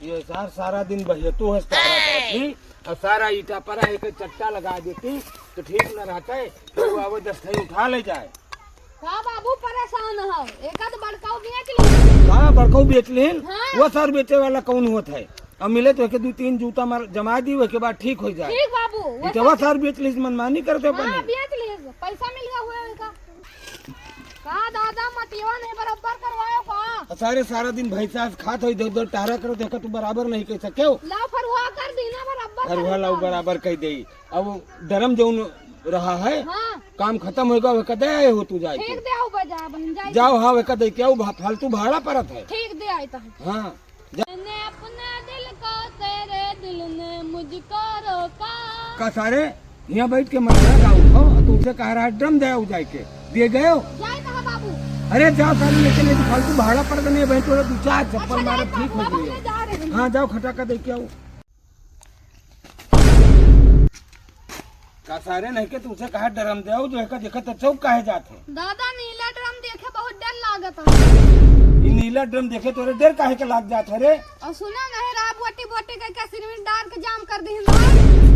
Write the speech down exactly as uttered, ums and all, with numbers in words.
ये सार सारा दिन बहियतो है, सारा करत ही, और सारा ईटा परा है, एक चट्टा लगा देती, तो ठीक न रहता है, तो वो आवे दस ठे उठा ले जाए। का बाबू परेशान हो, एक आध बड़काऊ बेच ली। का बड़काऊ बेच लेन? हाँ। वो सार बेचे वाला कौन होत है? अब मिले तो एक दू तीन जूता मार जमा दी, उसके बाद ठीक हो जाए। ठीक बाबू, वो ईटवा सार सार बेच लीस, मनमानी करते हाँ, अपने। बेच लीस, पैसा मिल गया हुआ है का? का दादा, मटियवा नहीं बराबर करवायो का? सारे सारा दिन भैंसा से खात होई, दो दो टहरा करो, देखा तू बराबर नहीं कह सके हो। लाओ फरुहा कर दी ना बराबर फरुहा करो लाओ का? बराबर कह दे। अब डरम जौन रहा है, हाँ। काम खत्म होएगा, वो कदे आए हो तू जाए ठीक के? दे आओ बजा बहन जाए। जाओ, हाँ, वो कदे क्या वो भा-, फालतू भाड़ा परत है। ठीक दे आए तो। हाँ। जा- मैंने अपने दिल को तेरे दिल ने मुझको रोका। का सारे यहाँ बैठ के मरना का उठाओ, और तुमसे कह रहा है ड्रम दे आओ जाए के, दिए गए हो? जाए कहाँ बाबू? अरे जाओ सारे लेके, नहीं तो फालतू भाड़ा पर नहीं भाई, तोरा दो चार चप्पल अच्छा, मारे जाए ठीक बाबू, हो हम गए। ले जा रहे हैं। हाँ जाओ खटाका दे के आओ। का सारे नहीं के तुमसे कहा ड्रम दे आओ, जो है का देखा तो चौक काहे जात है? दादा नीला ड्रम देखे बहुत डर लागत है। ये नीला ड्रम देखे तोरे डर काहे के लाग जात है रे? और सुना नहीं राब वटी वटी करके सिरमिट डाल के जाम कर दी है।